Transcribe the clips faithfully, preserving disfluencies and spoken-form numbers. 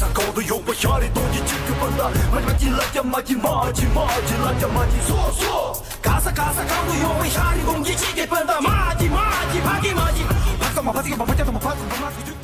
གང་དུ་ཡོད་པ་ཤ་རི་གདོང་གི་ཆིག་གི་སྤུན་ཟླ། མ་མ་ཅི་ལ་ཅ་མ་ཅི་མ་ཅི་མ་ཅི་ལ་ཅ་མ་ཅི་སོ་སོ། ག་ས་ག་ས་གང་དུ་ཡོད་པ་ཤ་རི་གདོང་གི་ཆིག་གི་སྤུན་ཟླ། མ་ཅི་མ་ཅི་ཕ་གི་མ་ཅི། ཕ་ས་མ་ཕ་ས་གི་མ་ཕ་ཅ་ད་མ་ཕ་ས་མ་ཕ་ས་གི།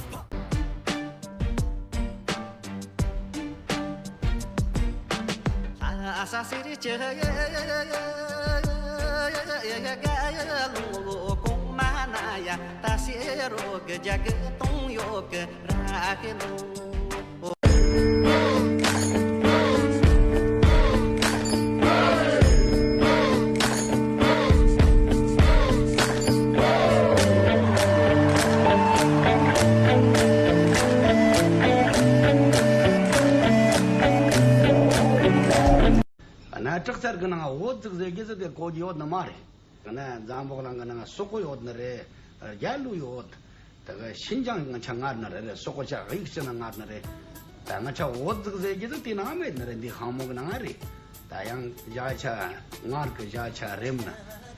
ཨ་ན་དྲག་རྩལ་གི་ནང་འོ་ཙིག་ཟེར་གི་ཟེར་དེ་གོ་གི་ཡོད་ནི་མ་རེད། ཨ་ན་འཛམ་བུ་གླིང་གི་ནང་སོག་པོ་ཡོད་ནི་རེད། རྒྱ་ལོ་ཡོད། ད་ག་ཤིན་ཅང་ང་ཆ་ངར་ནི་རེད་རེད། སོག་པོ་ཆ་གཡུག་ཅི་ན་ངར་ནི་རེད། ད་ང་ཆ་འོ་ཙིག་ཟེར་གི་ཟེར་དེ་ནང་མེད་ནི་རེད། འདི་ཧང་མོ་གི་ནང་རེད། ད་ཡང་བཞག་ཆ་ངར་གི་བཞག་ཆ་རེམ་ན།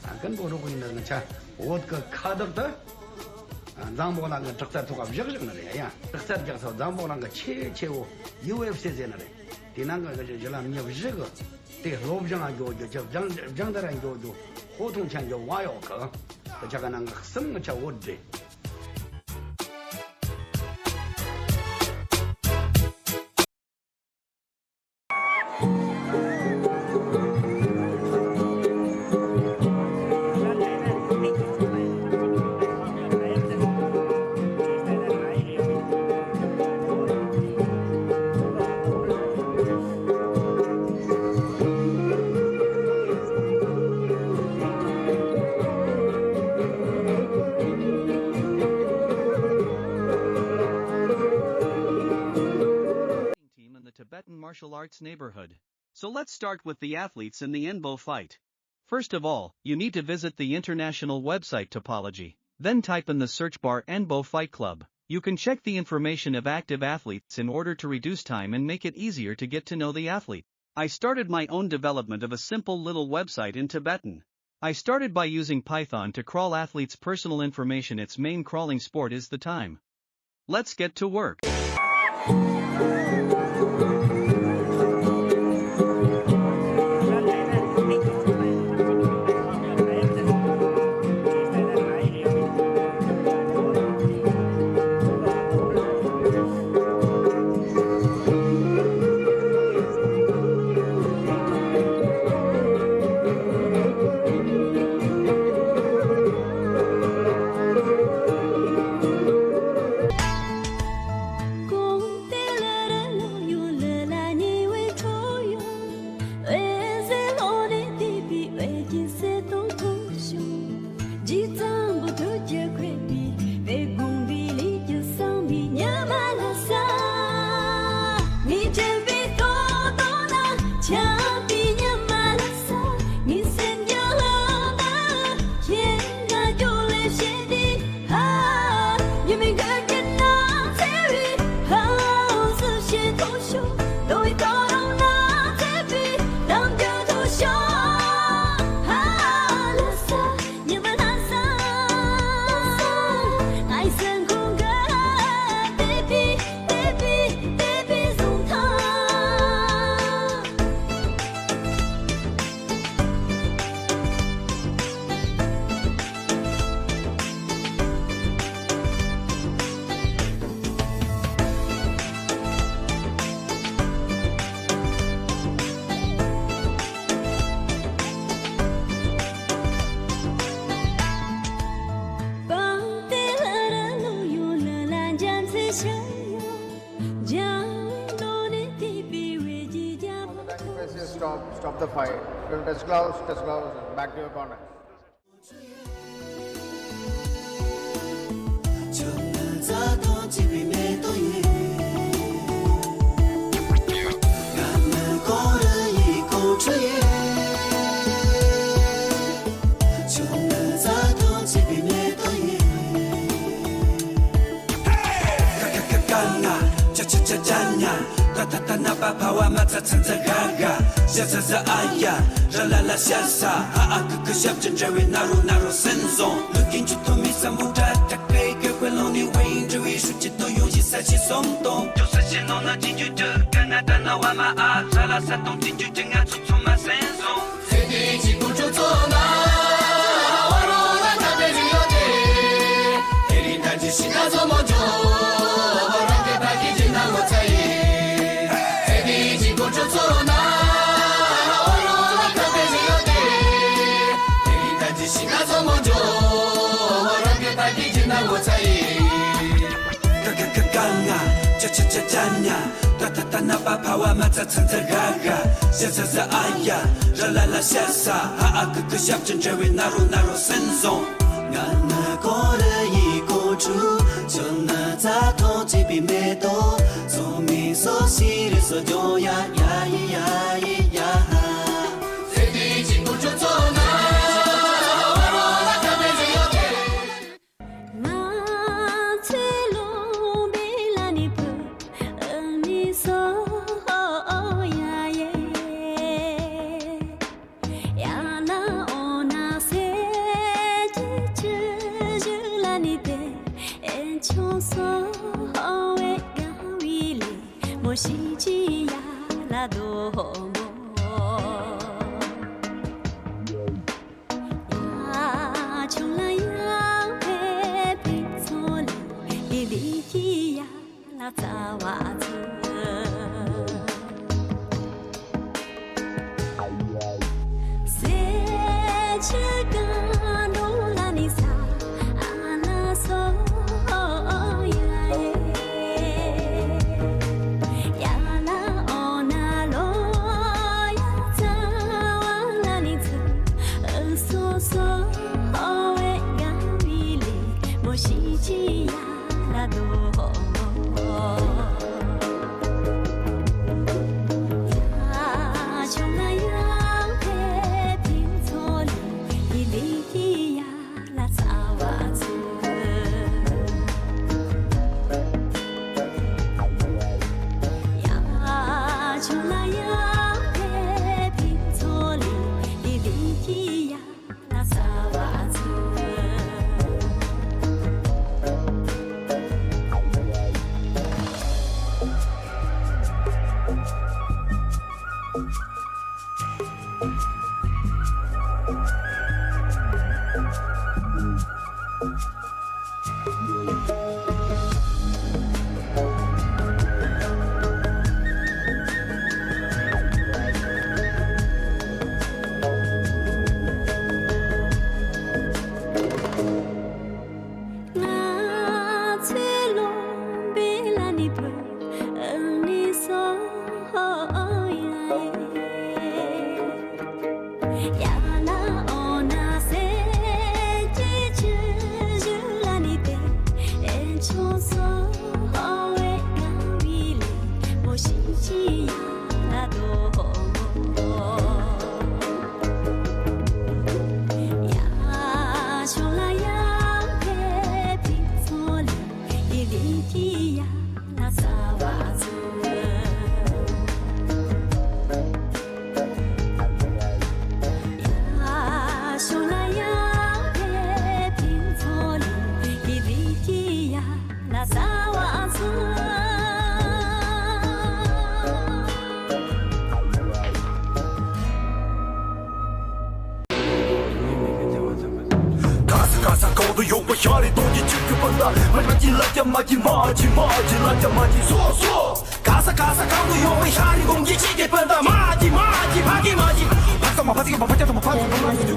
ཨ་ཀན་པོ་རོགས་ཡིན་ན་ང་ཆ་འོ་གི་ཁ་བདག་ད། འཛམ་བུ་གླིང་གི་དྲག་རྩལ་ཐོག་ག་བཞག་བཞག་ནི་རེད་ཡ། དྲག་རྩལ་རྒྱག་ས་འཛམ་བུ་གླིང་གི་ཆེས་ཆེ་བོ་ཡུ་ཨེཕ་སི་ཟེར་ནི་རེད། དེ་ནང་གི་གཞི་ལམ་ཉི་བཞི་གི་དེ་སློབ་སྦྱོང་འགྱོ་རྒྱུ་ཅི་སྦྱང་སྦྱང་བརྡར་འགྱོ་རྒྱུ་ཧོ་ཐོང་ཆ་འགྱོ་བ་ཡོད་གི། དེ་ཆ་ག་ནང་གི་གསུམ་ངི་ཆ་འོ་འདྲེ། Team in the Tibetan martial arts neighborhood. So let's start with the athletes in the Enbo fight. First of all, you need to visit the international website Tapology, then type in the search bar Enbo Fight Club. You can check the information of active athletes in order to reduce time and make it easier to get to know the athlete. I started my own development of a simple little website in Tibetan. I started by using Python to crawl athletes' personal information. Its main crawling sport is the time. Let's get to work. Stop, stop the fight. Test gloves, test gloves, back to your corner. ནང་ན་གཅིག་གྱུར་གྱི་དཀའ་ངལ་ད་ན་བ་མ་ཨ། ས་ལ་ས་དང་གཅིག་གྱུར་གྱི་ང་ཚོ་ཚང་མ་སེམས་བཟང་། ཚེ་འདིའི་གཅིག་པུ་ཁྱོད་ཚོ་ན་བ་རོ་ལ་ཁ་པའི་རི་ཡོད་དེ། དེ་རིང་ད་ཅི་ཞིག་ན་བཟོ་མོ་འཇོ་བ་རང་གི་ཕ་གི་ཅི་ན་ངོ་ཚ་ཡི། ཚེ་འདིའི་གཅིག་པུ་ཁྱོད་ཚོ་ན་བ་རོ་ལ་ཁ་པའི་རི་ཡོད་དེ། དེ་རིང་ད་ཅི་ཞིག་ན་བཟོ་མོ་འཇོ་བ་རང་གི་ཕ་གི་ཅི་ན་ངོ་ཚ་ཡི། ཀ་ཀ་ཀ་ཀ་ང་། ཅ་ཅ་ཅ་ཅ་ཉ། ཏ་ཏ་ཏ་ན་པ་ཕ་བ་མ་ཚ་ཚ་ཚ་ག་ག། ཤ་ས་ས་ཨ་ཡ། ར་ལ་ལ་ཤ་ས། ཧ་ཨ་ཀི་ཀི་ཞབས་ཀྱི་འབྲེལ་བའི་ན་རོ་ན་རོ་སེམས་བཟང་། ང་ན་ཀོ་ར་ཡི་ཀོ་ཆུ། ཆུ་ན་ཚ་ཐོང་ཅི་པི་མེ་ཏོ། སོ་མི་སོ་སི་རི་སོ་ཇོ་ཡ་ཡ་ཡི་ཡ་ཡི་ཡ་ཧ། ཚེ་འདི་གཅིག་པུ་ཆུ་ཚོ་ན། ང་ཚོའི་ལུང་པའི་ལ་ནི་བུ་ཨ་ནི་སོ་ཡ་ཡེ། ཡ་ན་འོ་ན་སེ་ཅི་ཅི་ཞུ་ལ་ནི་དེ་ཨེ་ཆོ་སོ་བེ་ག་བི་ལི་མོ་ཤི་ཅི་ཡ་ལ་དོ་མོ། ཡ་ཆུང་ལ་ཡང་ཕེ་ཕི་ཚོ་ལི་ལི་ལི་ཀི་ཡ་ལ་ཚ་བ་ཚུ། སེ་ཆུ་ག་འགྲོ་ལ་ནི་ས་ཨ་ན་སོ་ཡ་ཡེ། ཡ་ན་འོ་ན་ལོ་ཡ་ཚ་བ་ལ་ནི་ཚུ། སོ་སོ་ཧོ་ཝེ་ག་བི་ལི་མོ་ཤི་ཅི་ཡ་ལ་དོ་ཧོ། ཡ་ཆུང་ལ་ཡང་ཕེ་ཕི་ཚོ་ལི་ལི་ལི་ཀི་ཡ་ལ་ཚ་བ་ཚུ། ཡ་ཆུང་ལ་ཡང་ཕེ་ཕི་ཚོ་ལི་ལི་ལི་ཀི་ཡ་ལ་ཚ་བ་ཚུ། ང་ཚོའི་ལུང་པའི་ལ་ནི་བུ་ཨ་ནི་སོ་ཡ་ཡེ། ཡ་ན་འོ་ན་སེ་ཅི་ཅི་ཞུ་ལ་ནི་དེ་ཨེ་ཆོ་སོ་ཧོ་ཝེ་ག་བི་ལི་མོ་ཤི་ཅི་ཡ་ལ་དོ་ཧོ། ཡ་ཆུང་ལ་ཡང་ཕེ་ཕི་ཚོ་ལི་ལི་ལི་ཀི་ཡ་ལ་ཚ་བ་ཚུ། ཡ་ཆུང་ལ་ཡང་ཕེ་ཕི་ཚོ་ལི་ལི་ལི་ཀི་ཡ་ལ་ཚ་བ་ཚུ། ག་ས་ག་ས་གང་དུ་ཡོད་པ་ཤ་རི་སྟོང་གི་ཆུ་ཆུ་པ་ད། མ་ཅི་ལ་ཅ་མ་ཅི་མ་ཅི་མ་ཅི་ལ་ཅ་མ་ཅི་སོ་སོ། ག་ས་ག་ས་གང་དུ་ཡོད་པ་ཤ་རི་སྟོང་གི་ཆི་གི་པ་ད། མ་ཅི་མ་ཅི་ཕ་གི་མ་ཅི་ཕ་ས་མ་ཕ་ཅི་གི་པ་ཕ་ཅ་ཏོ་མ་ཕ་ཅི་པ་མ་ཅི་ཅུ།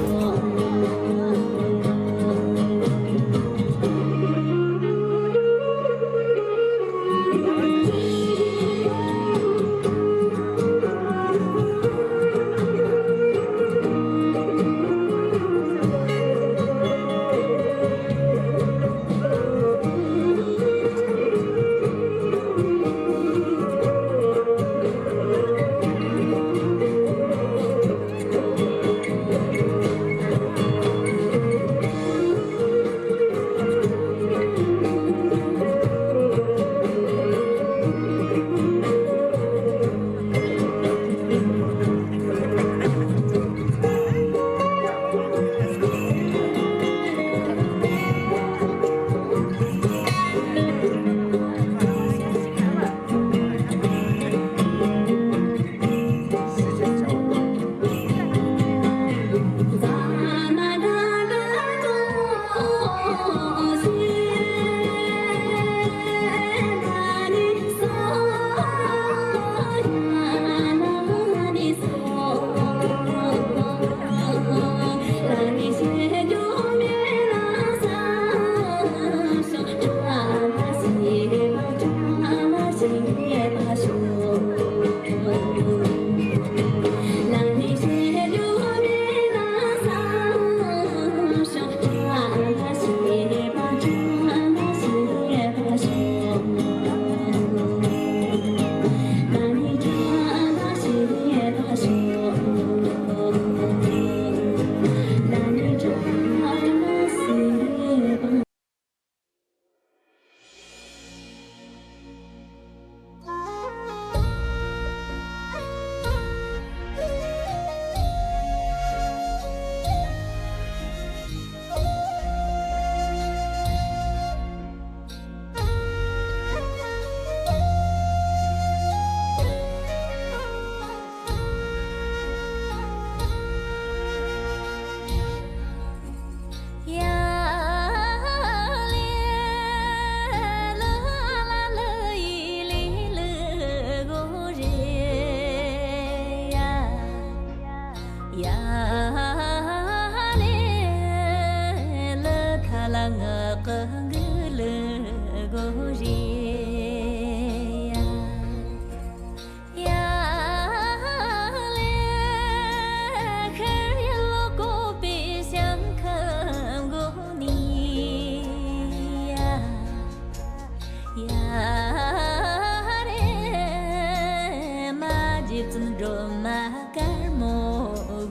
ཡ་རེ་མ་རྗེ་བཙུན་སྒྲོལ་མ་དཀར་མོ་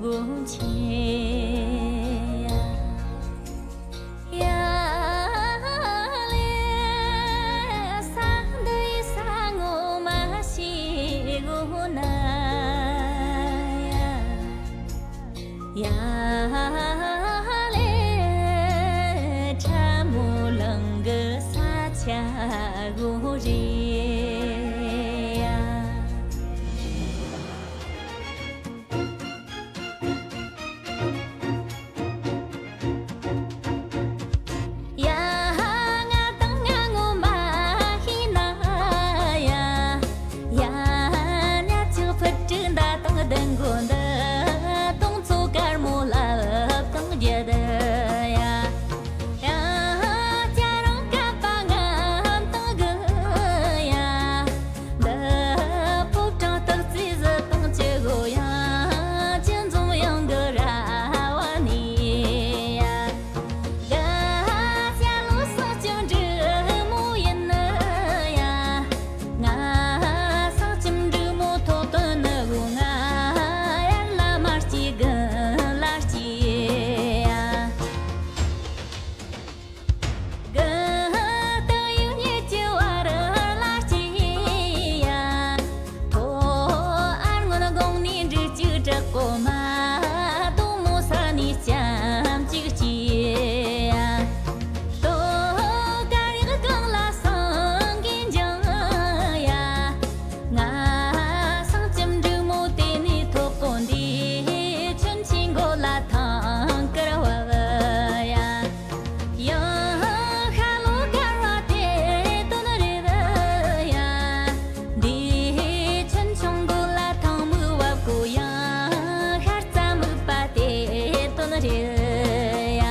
དགོན་ཆེན་ཡ། ཡ་ལེ་ས་འདི་ས་ངོ་མ་ཤེས་གོ་ན་ཡ། ཡ་ལེ་ཁྲ་མོ་ལང་གི་ས་ཆ་གོ་རེ་ཡ། ཡ་ང་དང་ང་ངོ་མ་ཤེས་ན་ཡ། ཡ་ཉ་ཆུ་ཕུ་ཀྲི་མདའ་དང་ལྡན་གོ་འདི་དུང་མཚོ་དཀར་མོ་ལ་བབ་དང་རྒྱུད་ཡ། ཡ་ཅ་རང་ཀ་པ་ངམ་དང་གི་ཡ། འདི་ཕོ་བྲང་སྟག་རྩེ་བཟི་དང་བཅུ་དགོ་ཡ། ཅི་འཛོམས་ཡང་གི་ར་བ་ནི་ཡ། ག་ཤ་ལོ་སང་ཅི་འབྲི་མོ་ཡིན་ནི་ཡ། ང་སང་ཅི་འབྲི་མོ་ཐོག་ཏུ་ནི་གོ་ང་ཡར་ལ་མ་སྐྱེས་དགུན་ལ་སྐྱེས་ཡ། གི་སྟག་ཡུག་ཉེ་ཅི་བར་ལ་སྐྱེས་ཡ། ཐོ་ཨར་སྔོན་དགོང་ནས་འབྲི་གཅིག་དྲག་གོ་མ། དོ་མོ་ས་ནས་སྐྱམ་གཅིག་སྐྱེས་ཡ། ལྟོ་དཀར་ཡག་གང་ལ་སང་གིན་འགྱང་ཡ། ང་སང་ཅི་འབྲི་མོ་དེ་ནས་ཐོག་གོ་འདི་ཆུན་ཆེན་མགོ་ལ་ཐང་དཀར་བབ་ཡ། ཡང་ཤ་ལོ་དཀར་བ་དེ་དོན་རེད་ཡ། འདི་ཆུན་ཆུང་མགོ་ལ་ཐང་མིག་བབ་གོ་ཡང་ཤ་རྩ་མིག་པ་དེ་དོན་རེད་ཡ།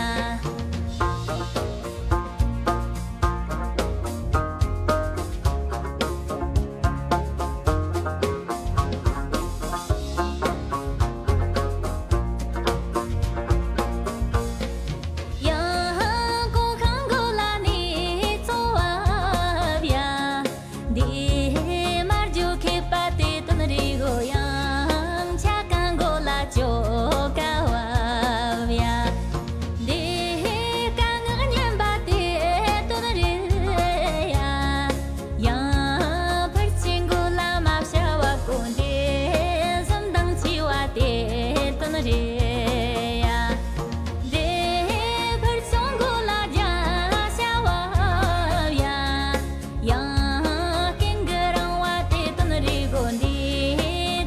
ཡང་གོང་ཁང་གོ་ལ་ནི་ཚོ་བབ་ཡ། འདི་མར་ཇོ་ཁེ་པ་དེ་དོན་རི་གོ་ཡང་ཆ་གང་གོ་ལ་ཅོ་ཀ་བབ་ཡ། འདི་དཀའ་ངལ་ཉམས་པ་དེ་དོན་རེད་ཡ། ཡང་ཕར་ཕྱིན་གོ་ལ་མ་བྱ་བ་གོ་འདི་ཟམ་དང་ཆེ་བ་དེ་དོན་རེད་ཡ། འདི་ཕར་སོང་གོ་ལ་རྒྱ་བྱ་བ་ཡ། ཡང་ཀེང་གི་རང་བ་དེ་དོན་རེ་གོ་འདི་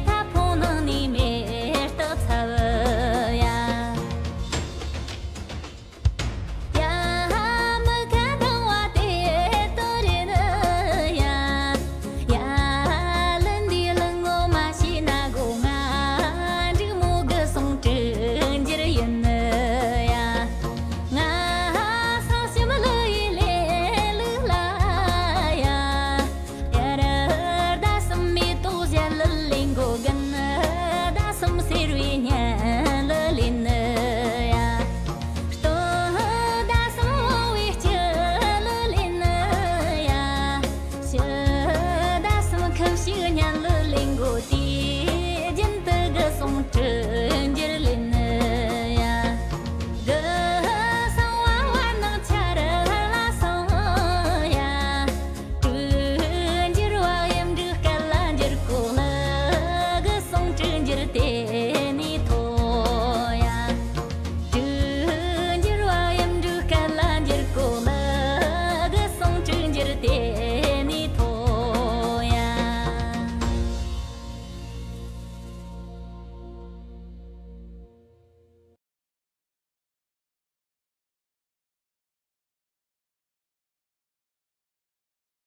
ཐ་ཕུང་ནང་ནས་མེ་སྟག་ཚབ་ཡ། ཡ་མི་ཁ་དང་བ་དེ་དོན་རེ་ནི་ཡ། ཡ་ལི་འདི་ལི་ངོ་མ་ཤེས་ན་གོ་ང་འབྲུག་མོ་གི་སོང་དྲུག་འགྱུར་ཡིན་ནི་ཡ། ང་སང་ཞིམ་ལི་ཡི་ལེ་ལུག་ལ་ཡ། ཡར་ཟླ་གསུམ་མེ་ཏོག་བཞད་ལི་ལེན་གོ་གིན། ཟླ་གསུམ་སེར་བའི་ཉན་ལི་ལེན་ཡ། སྟོན་ཟླ་གསུམ་བོང་བའི་སྐྱི་ལི་ལེན་ཡ། ཕྱི་ཟླ་གསུམ་ཁུ་བྱུག་ཉན་ལི་ལེན་གོ་དེ། རྒྱུན་དུ་གི་སོང་དྲུག་